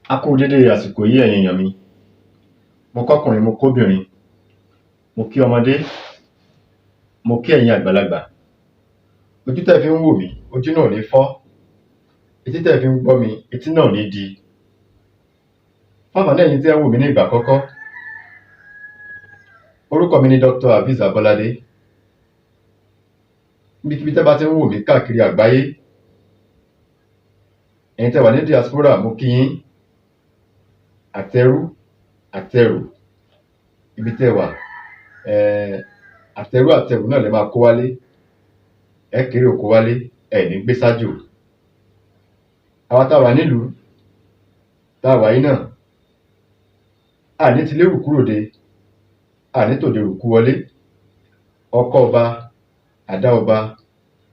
A kú u dédé àsìkò yìí ẹ̀yin èyàn mi. Mo kọ́kùnrin, mo kóbìnrin, mo kí ọmọdé, mo kí ẹ̀yin àgbàlagbà. Ojú tẹ́ ẹ fi ń wò mí, ojú náà ò ní fọ́. Etí tẹ́ ẹ fi ń gbọ́ mi, etí náà ò ní di. Fún ànfàní ẹ̀yin tí ẹ̀ ń wò mí ní ìgbà àkọ́kọ́, orúkọ mi ni Dr. Hafiz Abọ́ládé. Níbikíbi tẹ́ bá ti ń wò mí káàkiri àgbáyé, ẹ̀yin tẹ́ wà ní diaspora, mo kí yín. Àtẹrú, àtẹrù, ibi tẹ́ wà, àtẹrú àtẹrù náà lẹ máa kó wálé. Ẹ kérè oko wálé, ẹ ní gbé sájò. Àwa tá a wà nílùú tá a wà yìí náà, a ní tilé rùkú ròde, a ní tòde rùkú wọlé. Ọkọ́ ọba, àdá ọba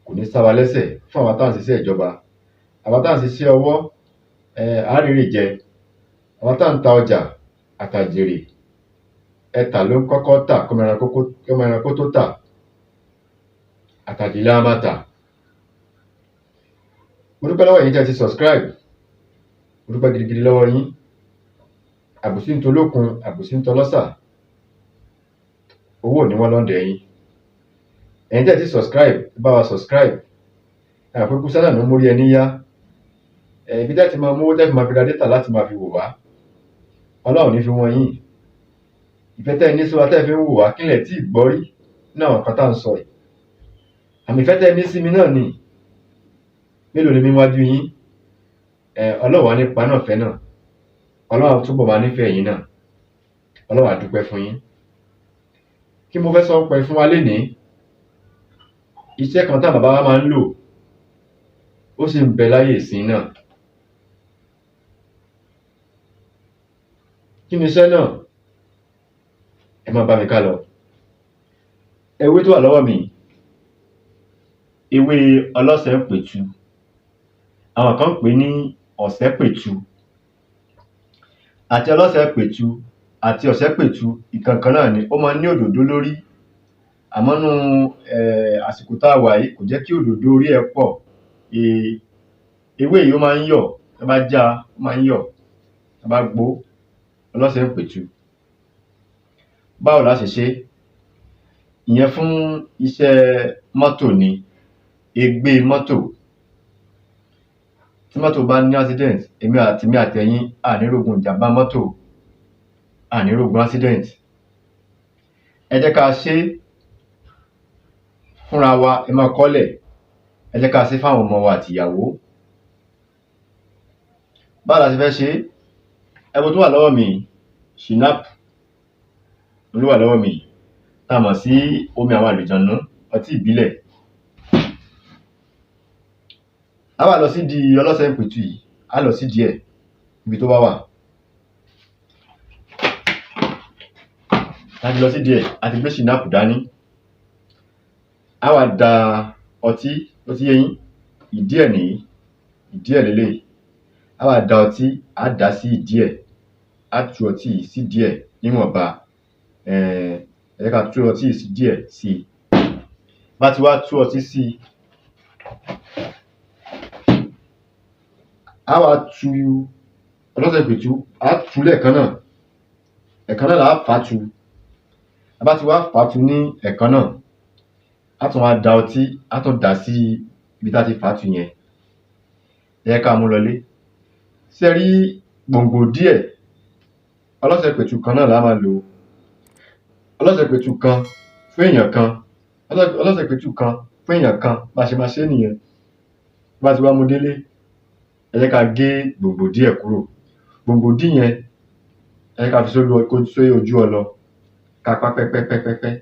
kò ní sá wa lẹ́sẹ̀ fún àwa tá à ń ṣiṣẹ́ ìjọba. Àwa tá à ń ṣiṣẹ́ ọwọ́, á rérè jẹ. Àwa tá à ń ta ọjà àtàjèrè, ẹtà ló ń kọ́kọ́ tà kọ́mọ ẹranko tó tà. Àtàjèrè la máa tà. Mo dúpẹ́ lọ́wọ́ ẹ̀yin tẹ́ ẹ ti subscribe. Mo dúpẹ́ gidigidi lọ́wọ́ yín. Àbòsí ń tolókun, àbòsí ń tọlọ́sà. Owó ò ní wọ́n lọ́ọ̀dẹ̀ yín. Ẹ̀yin tẹ́ ẹ ti subscribe, ẹ bá wa subscribe. Ẹ mọ̀ pé kúsá náà ló ń mórí ẹni yá. Ibi tẹ́ ti máa mówó tẹ́ fi máa fi ra data láti máa fi wò wá. Ọlọ́run ò ní fi wọ́n yín. Ìfẹ́ tẹ́ ẹ ní sí wa tẹ́ ẹ fi ń wò wá, kí lẹ̀ tíì gbọ́ rí nínú àwọn nǹkan tá à ń sọ yìí? Àmì ìfẹ́ tẹ́ ẹ ní sí mi náà ni. Mélòó ni mí níwájú yín? Ọlọ́run á ní paná ìfẹ́ náà. Ọlọ́run á túbọ̀ máa nífẹ̀ẹ́ yín náà. Ọlọ́run á dúpẹ́ fún yín. Kí mo fẹ́ sọ nípa ẹ̀ fún wa lénìí? Iṣẹ́ kan táwọn bàbá wa máa ń lò, ó sì ń bẹ láyé ìsinyìí náà. Kí ni iṣẹ́ náà? Ẹ máa bá mi ká lọ. Ewé tó wà lọ́wọ́ mi yìí, ewé ọlọ́sẹ̀ẹ́pẹ̀tu. Àwọn kan ń pè é ní ọ̀sẹ́pẹ̀tu. Àti ọlọ́sẹ̀ẹ́pẹ̀tu àti ọ̀sẹ́pẹ̀tu, ìkan kan náà ni. Ó máa ń ní òdòdó lórí. Àmọ́ nínú àsìkò tá a wà yìí, kò jẹ́ kí òdòdó orí ẹ̀ pọ̀. Ewé yìí ó máa ń yọ̀, tán bá já a, ó máa ń yọ̀, tán bá gbó, ọlọ́sẹ̀ẹ́pẹ̀tu. Báwo lá ṣe ṣé? Ìyẹn fún iṣẹ́ mọ́tò ni, egbé mọ́tò. Tí mọ́tò bá ní accident, èmi àtèmi àtẹ̀yin a ní rógun ìjàmbá mọ́tò, a ní rógun accident. Ẹ jẹ́ ká ṣé fúnra wa, ẹ máa kọ́lẹ̀. Ẹ jẹ́ ká ṣé fáwọn ọmọ wa àtìyàwó. Báwo la ṣe fẹ́ ṣe é? Ẹ wo tó wà lọ́wọ́ mi yìí, ṣìnáàpù ló wà lọ́wọ́ mi yìí, tá a mọ̀ sí omi àwọn àlùjọ̀nú, ọtí ìbílẹ̀. Á wá lọ sídìí ọlọ́sẹ̀ẹ́pẹ̀tu yìí, á lọ sídìí ẹ̀ níbi tó bá wà. A ti lọ sídìí ẹ̀, a ti gbé ṣìnáàpù dání. Á wá da ọtí, ó ti yé yín, ìdí ẹ̀ nìyí, ìdí ẹ̀ leléyìí. Á wá da ọtí, á dà á sí ìdí ẹ̀, á tú ọtí yìí sídìí ẹ̀ níwọ̀nba. Ẹ jẹ́ ká tú ọtí yìí sí díẹ̀ sí i. Bá ti wá tú ọtí sí i, á wá tu ọlọ́sẹ̀pẹ̀tù, á tù ú lẹ́ẹ̀kan náà. Ẹ̀ẹ̀kan náà là á fà á tu. Tá bá ti wá fà á tu ní ẹ̀ẹ̀kan náà, á tún wá da ọtí, á tún dà á sí ibi tá ti fà á tu yẹn. Ẹ jẹ́ ká mú lọlé. Ṣé ẹ rí gbòǹgbò díẹ̀? Ọlọ́sẹ̀pẹ̀tù kan náà lá máa lò. Ọlọ́sẹ̀pẹ̀tù kan fún èèyàn kan, ọlọ́sẹ̀pẹ̀tù kan fún èèyàn kan, bá ṣe máa ṣé nìyẹn. Bá ti wá mú délé, ẹ jẹ́ ká gé gbòǹgbò díẹ̀ kúrò. Gbòǹgbò dí yẹn, ẹ jẹ́ ká fi sórí ojú ọlọ, ká pa pẹ́pẹ́pẹ́pẹ́.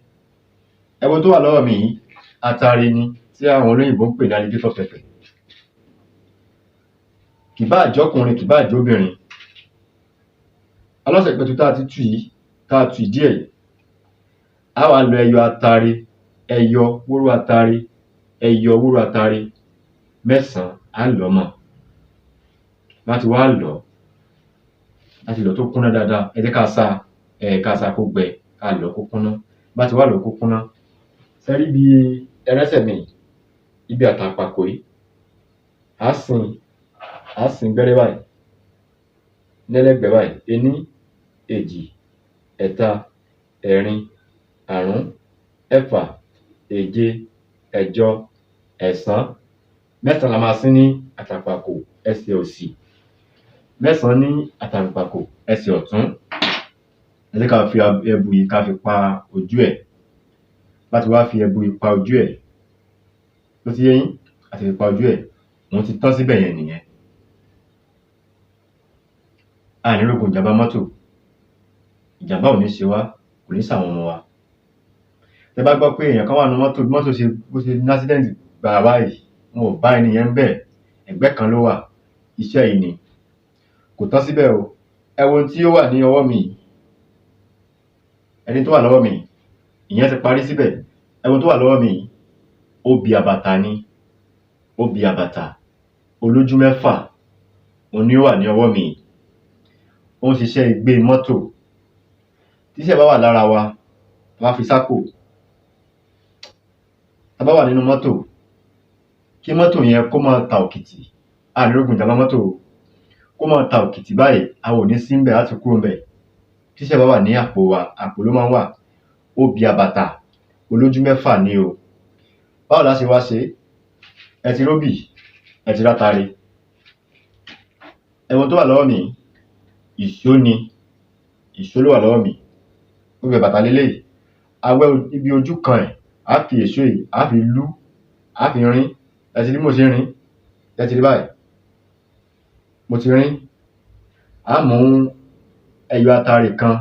Ẹ wo tó wà lọ́wọ́ mi yìí, atare ni tí àwọn olóyìnbó ń pè ní alligator pepper. Kì báà jọ́kùnrin, kì báà jóbìnrin. Ọlọ́sẹ̀pẹ̀tù tá a ti tú yìí, tá a tu ìdí ẹ̀ yìí, á wá lọ ẹyọ atare, ẹyọ wóró atare, ẹyọ wóró atare mẹ́sàn-án, á lọ̀ ọ́ mọ́. Bá ti wá lọ̀ ọ́, bá ti lọ̀ ọ́ tó kúnná dáadáa, ẹ jẹ́ ká sá a, ká sá a kó gbẹ, ká lọ̀ ọ́ kó kúnná. Bá ti wá lọ̀ ọ́ kó kúnná, ṣé ẹ rí ibi ẹrẹ́sẹ̀ mi yìí, ibi àtàǹpàkò yìí, á sín, á sín gbẹ́rẹ́ báyìí. Lẹ́lẹ́gbẹ̀ẹ́ báyìí: ení, èjì, ẹ̀ta, ẹ̀rin, àrún, ẹ̀fà, èje, ẹ̀jọ, ẹ̀sán. Mẹ́sàn-án la máa sín ní àtàǹpàkò ẹsẹ̀ òsì, mẹ́sàn-án ní àtàǹpàkò ẹsẹ̀ ọ̀tún. Ẹ jẹ́ ká fi ẹbu yìí ká fi pa ojú ẹ̀. Bá ti wá fi ẹbu yìí pa ojú ẹ̀, ó ti yé yín, a ti fi pa ojú ẹ̀, òun ti tán síbẹ̀ yẹn nìyẹn. A ní rógun ìjàmbá mọ́tò, ìjàmbá ò ní ṣe wá, kò ní ṣàwọn ọmọ wa. Tẹ bá gbọ́ pé èèyàn kan wà nínú mọ́tò, bí mọ́tò ṣe bó ṣe ní accident gbàrà báyìí, wọn ò bá ẹni yẹn ńbẹ̀, ẹ̀gbẹ́ kan ló wà, iṣẹ́ yìí ni. Kò tán síbẹ̀ o. Ẹ wo ohun tí ó wà ní ọwọ́ mi yìí, ẹni tó wà lọ́wọ́ mi yìí, ìyẹn ti parí síbẹ̀. Ẹ wo ohun tó wà lọ́wọ́ mi yìí, obì àbàtà ni, obì àbàtà olójú mẹ́fà, òun ni ó wà ní ọwọ́ mi yìí. Ó ń ṣiṣẹ́ igbé mọ́tò. Tíṣẹ́ bá wà lára wa, tá bá fi sápò, tá bá wà nínú mọ́tò, kí mọ́tò yẹn kó máa ta òkìtì, a ní rógun ìjàmbá mọ́tò o, kó máa ta òkìtì báyìí, a ò ní sí ńbẹ̀, á ti kúrò ńbẹ̀. Tíṣẹ́ bá wà ní àpò wa, àpò ló máa ń wà. Obì àbàtà olójú mẹ́fà ni o. Báwo lá ṣe wá ṣe é? Ẹ ti róbì, ẹ ti rátare. Ẹ wo ohun tó wà lọ́wọ́ mi yìí, ìṣó ni, ìṣó ló wà lọ́wọ́ mi yìí. Obì àbàtà leléyìí. A wẹ́ ibi ojú kan ẹ̀, á fi èṣó yìí, á fi lú, á fi rín. Ẹ ti rí bí mo ṣe ń rín? Ẹ ti rí báyìí? Mo ti rín. Á mú ẹyọ atare kan,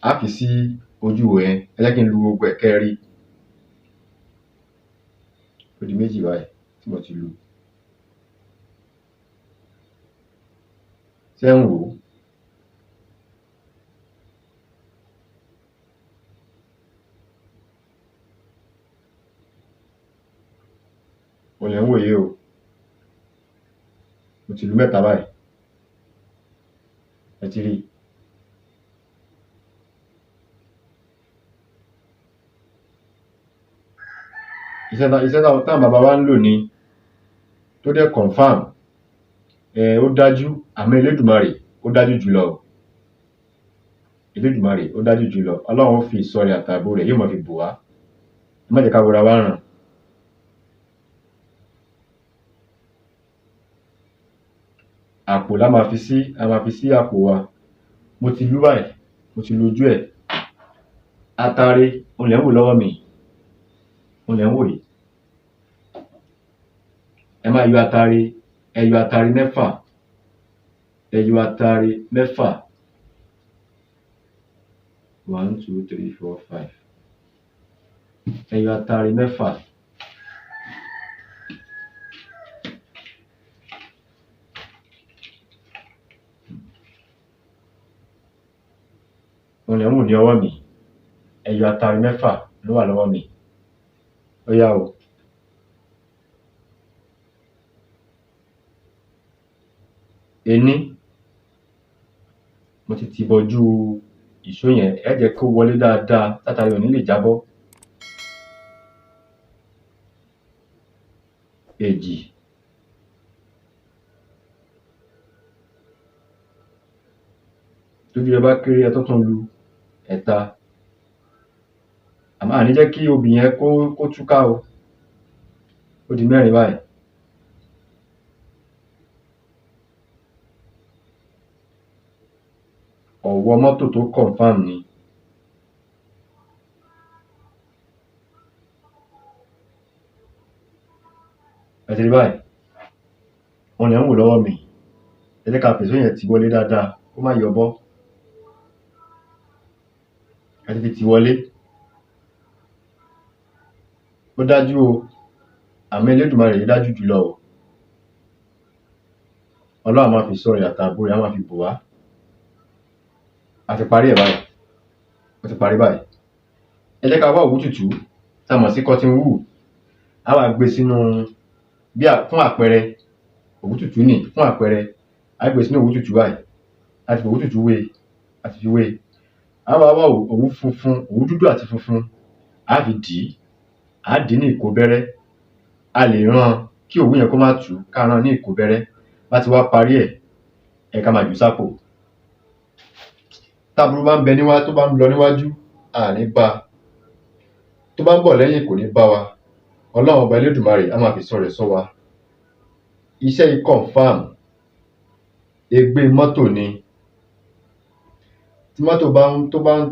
á fi sí ojú ihò yẹn. Ẹ jẹ́ kí n lu gbogbo ẹ̀ kẹ́ ẹ rí. Ó di méjì báyìí tí mo ti lu. Ṣé ẹ̀ ń wò ó? Òun lẹ̀ ń wò yìí o. Mo ti lu mẹ́ta báyìí. Ẹ ti rí i. Iṣẹ́ táwọn bàbá wa ń lò ni, tó dẹ̀ confirm, ó dájú, àmọ́ Elédùmarè ó dájú jùlọ o. Elédùmarè ó dájú jùlọ. Ọlọ́run ó fi ìṣọ́ rẹ̀ àtààbò rẹ̀ yóò máa fi bò wá. Ẹ má jẹ́ ká wora wa ńràn. Àpò lá máa fi sí, a máa fi sí àpò wa. Mo ti lú báyìí, mo ti lu ojú ẹ̀. Atare òun lẹ̀ ń wò lọ́wọ́ mi yìí, òun lẹ̀ ń wò yìí. Ẹ máa yọ atare, ẹ yọ atare mẹ́fà, ẹ yọ atare mẹ́fà. 1, 2, 3, 4, 5. Ẹ yọ atare mẹ́fà. Òun lẹ̀ ń wò ní ọwọ́ mi yìí. Ẹ yọ atare mẹ́fà ló wà lọ́wọ́ mi yìí. Ó yá o. Ení, mo ti tì bọjú ìṣó yẹn, ẹ jẹ́ kó wọlé dáadáa, tátare ò ní lè jábọ́. Èjì, tójú rẹ bá kéré, ẹ tún tún lu. Ẹ̀ta. Àmọ́ à ní jẹ́ kí obì yẹn kó túká o. Ó di mẹ́rin báyìí. Ọ̀wọ́ mọ́tò tó confirm ni. Ẹ ti rí báyìí? Òun lẹ̀ ń wò lọ́wọ́ mi yìí. Ẹ jẹ́ ká fèsó yẹn tì wọlé dáadáa kó má yọbọ́. Ẹ ti fi tì wọlé. Ó dájú o, àmọ́ Elédùmarè yìí dájú jùlọ o. Ọlọ́run á máa fi ìṣọ́ rẹ̀ àtààbò rẹ̀ á máa fi bò wá. A ti parí ẹ̀ báyìí. Ó ti parí báyìí. Ẹ jẹ́ ká wá òwú tútù tá a mọ̀ sí cotton wool. Á wá gbé sínú bí fún àpẹẹrẹ òwú tútù nì, fún àpẹẹrẹ, á gbé sínú òwú tútù báyìí. A ti fi òwú tútù wé e, a ti fi wé e. Á wá wá òwú funfun, òwú dúdú àti funfun, á fi dì í, á dì í ní ìkóbẹ́rẹ́. A lè rán kí òwú yẹn kó má tú, ká rán ní ìkóbẹ́rẹ́. Bá ti wá parí ẹ̀, ẹ ká máa jù ú sápò. Táburú bá ń bẹ níwájú, tó bá ń lọ níwájú, a ní bá a. Tó bá ń bọ̀ lẹ́yìn, kò ní bá wa. Ọlọ́run Ọba Elédùmarè á máa fi ìṣọ́ rẹ̀ ṣọ́ wa. Iṣẹ́ yìí confam. Ègbé mọ́tò ni. Tí mọ́tò bá ń tó bá ń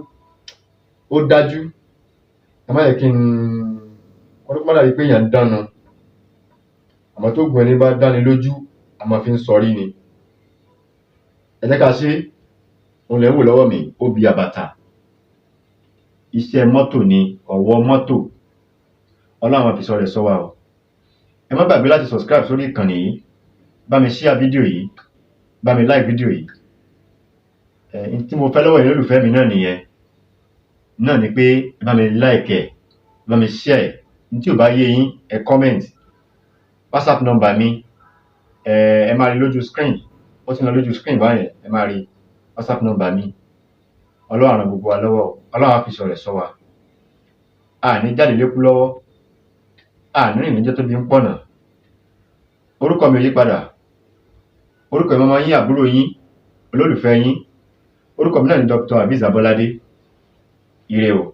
ó dájú, ẹ má jẹ́ kí n kó má dàbí pé èèyàn ń dánu, àmọ́ tóògùn ẹni bá dáni lójú, a máa fi ń sọrí ni. Ẹ jẹ́ ká ṣe é. Òun lẹ̀ ń wò lọ́wọ́ mi, obì àbàtà. Iṣẹ́ mọ́tò ni, ọ̀wọ́ mọ́tò. Ọlọ́run á máa fi ìṣọ́ rẹ̀ ṣọ́ wa o. Ẹ má gbàgbé láti subscribe sórí ìkànnì yìí, bá mi share fídíò yìí, bá mi like fídíò yìí. Ẹ tí mo fẹ́ lọ́wọ́ ẹ̀yin olólùfẹ́ mi náà nìyẹn náà ni pé ẹ bá mi like, ẹ bá mi share ẹ. Ní tí ò bá yé yín, ẹ comment. WhatsApp number mi, ẹ máa rí lójú screen, ó ti ń lọ lójú screen báyẹn. Ẹ máa rí WhatsApp number mi. Ọlọ́run á ràn gbogbo wa lọ́wọ́ o. Ọlọ́run á fi ìṣọ́ rẹ̀ ṣọ́ wa. A ní jáde lékú lọ́wọ́, a ní rìn níjọ́ tóbi ń pọ̀nà. Orúkọ mi ò yí padà. Orúkọ mi, ọmọ yín, àbúrò yín, olólùfẹ́ yín, orúkọ mi náà ni Dr. Azeez Abolade. Ire o.